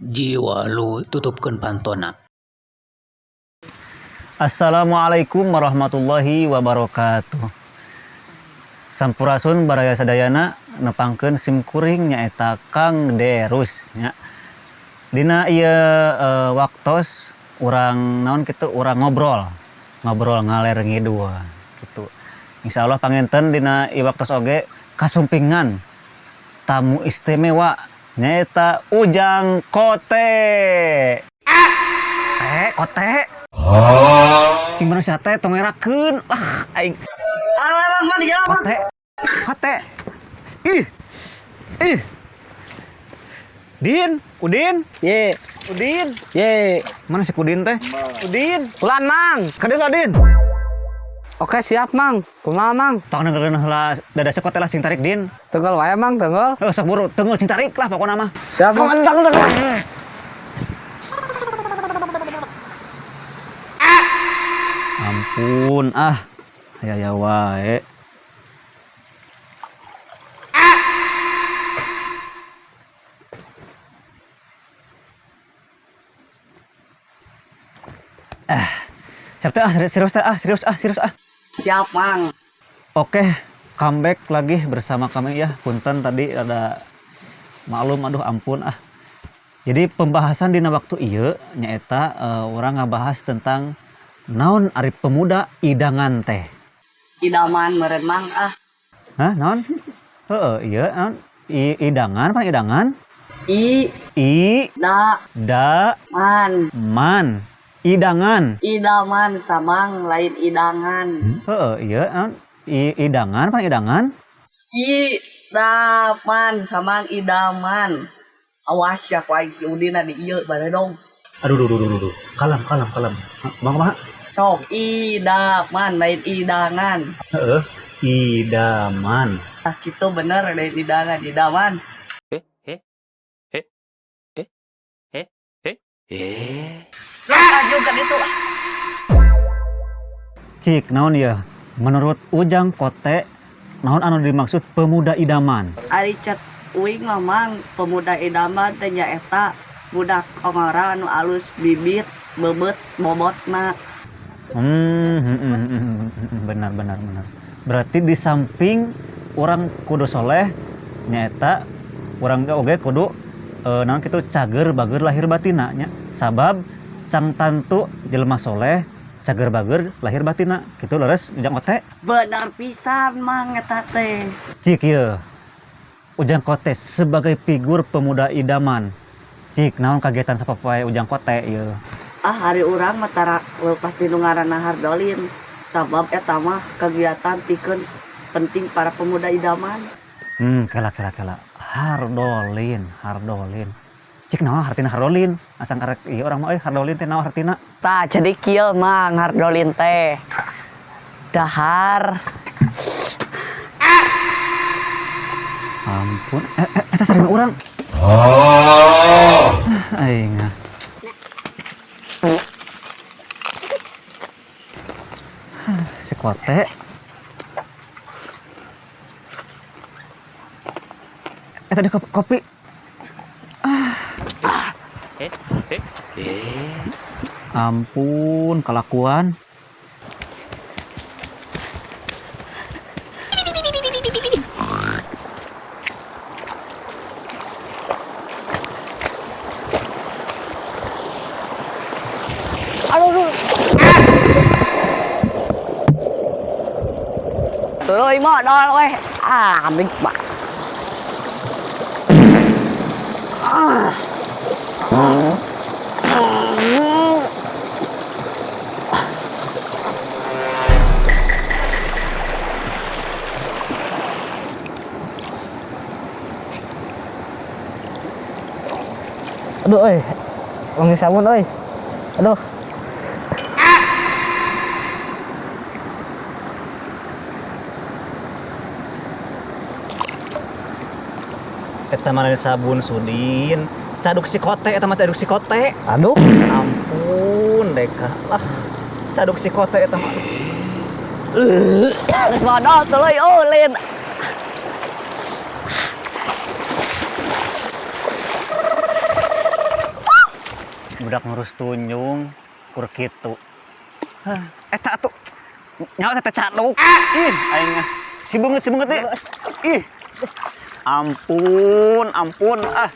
Jiwa lu tutupkeun pantona. Assalamualaikum warahmatullahi wabarakatuh. Sampurasun baraya sadayana nepangkeun sim kuring nyaeta Kang Derus nya. Dina ieu waktos urang naon kitu urang ngobrol, ngobrol ngaler ngidul kitu. Insyaallah panginten dina ieu waktos oge kasumpingan tamu istimewa nyaeta Ujang Kote. Teh kote. Cing manusia teh tong ngerakeun. Ah aing. Kote. Kote. Ih. Ih. Din, Udin, Ye, Udin. Ye. Mana si Udin teh? Udin. Ulan, Mang. Kadeula Din. Oke, siap, Mang. Kumaha, Mang? Tong dengerin heula dada si kote lah sing tarik Din. Tenggel wae, Mang, tenggel. Heuh sok buru tenggel sing tarik lah pokona mah. Siap, Mang. Entang, entang. Ampun ah. Aya wae. Ah. Siap teh ah serius teh ah serius ah serius ah. Siap, Mang. Oke, comeback lagi bersama kami ya. Punten tadi ada maklum aduh ampun ah. Jadi pembahasan dina waktu ieu nyaeta urang ngabahas tentang naon ari pemuda idangan teh. Idaman meureun Mang ah. Hah, naon? Heeh, ieu naon? Idangan apa idangan? I I da da man. Man. Idangan. Idaman samang lain idangan. Heeh, ieu naon? Idangan apa idangan? Idaman samang idaman. Awas ya ku aing si Udin di ieu baredong. Aduh duh duh duh duh. Kalem kalem kalem. Bang kumaha? Sok idaman lain idangan. Heeh, idaman. Nah kitu bener lain idangan idaman. Laju ka ditu ah. Cik, naon ya? Menurut Ujang Kote, naon anu dimaksud pemuda idaman? Ari cek uing mah Mang, pemuda idaman teh nyaeta budak ongora anu alus bibit beubeut bobotna. Benar benar benar. Berarti di samping orang kudu soleh nyaeta urang ge oge kudu naon kitu cager bager lahir batina nya. Sabab cang tantu jelema soleh cager bager lahir batina kitu leres Ujang Kote. Bener pisan Mang eta teh. Cik ieu. Ujang Kote sebagai figur pemuda idaman. Cik naon kagiatan sapopoe Ujang Kote ieu? Ah hari urang mah tara leupas di nu ngaranna Hardolin. Sabab eta mah kegiatan pikeun penting para pemuda idaman. Kela kela kela. Hardolin, hardolin. Cik naon hartina hardolin? Asang karek ieu urang mah euy hardolin teh naon hartina? Tah jadi kieu Mang hardolin teh. Dahar. Ampun, eta sareng urang. Aing. Si Kote. Tadi kopi. Ah. Ampun, kelakuan. Aduh, aduh. Tuluy modal weh. Ah, nikmat. Ah. Aduh, euy. Wangi sabun euy. Aduh. Eta mah sabun Sudin. Caduk si Kote eta mah caduk si Kote. Aduh. Ampun deka. Ah, caduk si Kote eta mah. Geus modal tuluy ulin. Budak ngurus tunjung kur kitu. Hah, eta atuh. Nyawa teh caduk. Ih, aing ah. Si beungeut deh. Ih. Ampun, ampun ah.